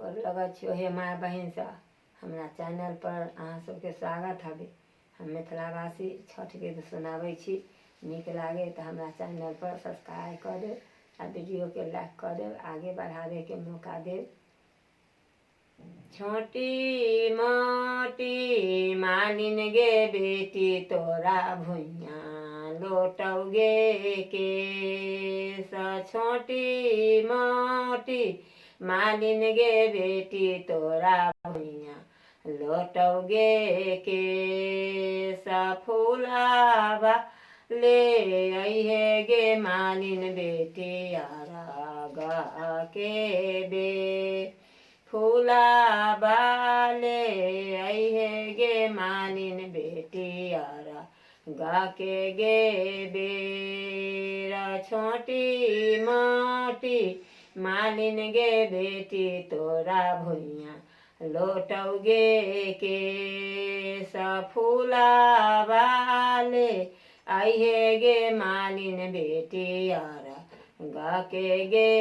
गोर लगै छी हे माय बहिन सब। हमरा चैनल पर अहाँ सबके स्वागत हवे। हम मिथिलावासी छठ गीत सुनाबै छी। नीक लागे तऽ हमरा चैनल पर सब्सक्राइब कऽ देब आ वीडियोके लाइक कऽ देब, आगे बढ़ाबैके मौका देब। छोटी मोटी मालिन गे बेटी तोरा भुइया लोटौगे केस। छोटी मोटी मालिन गे बेटी तोरा भुइया लोटौगे केस। फूलाबा ले अइहे गे मालिन बेटी अरग के बे। फूलाबा ले अइहे गे मालिन बेटी अरग के गे बेर। छोटी मोटी मालिन गे बेटी तोरा भुइया लोटौगे केस। फूलाबा ले अइहे गे मालिन बेटी अरग के गे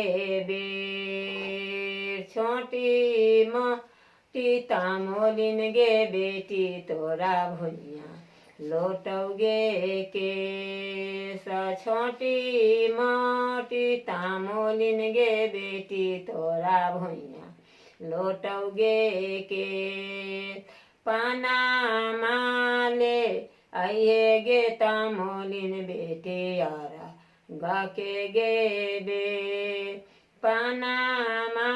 बेर। छोटी मोटी तामोलिन गे बेटी तोरा भुइया लोटौगे केस। छोटी मोटी तामोलिन गे बेटी तोरा भुइया लोटौगे केस। पनामा ले अइहे गे तामोलिन बेटी अरग के गे बे। पनामा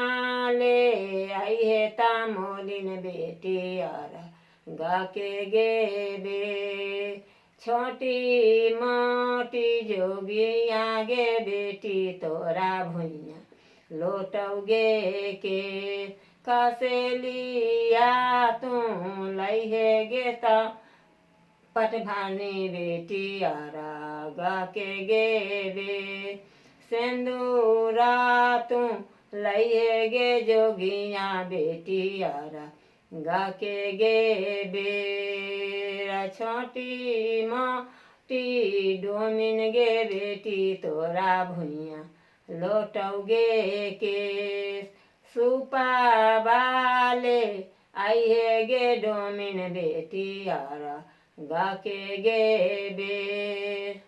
ले अइहे तामोलिन बेटी अरग के गे बे। छोटी मोटी जोगिया गे बेटी तोरा भुइया लोटौगे के। कसेलिया तू लइहे गे त पटभानी बेटी अरग के गे बे। सिंदूरा तू लइहे गे जोगिया बेटी अरग के गे बेर। छोटी मोटी डोमिन गे बेटी तोरा भुइया लोटौगे केस। सुपाबाले अइहे गे डोमिन बेटी अरग के गे बेर।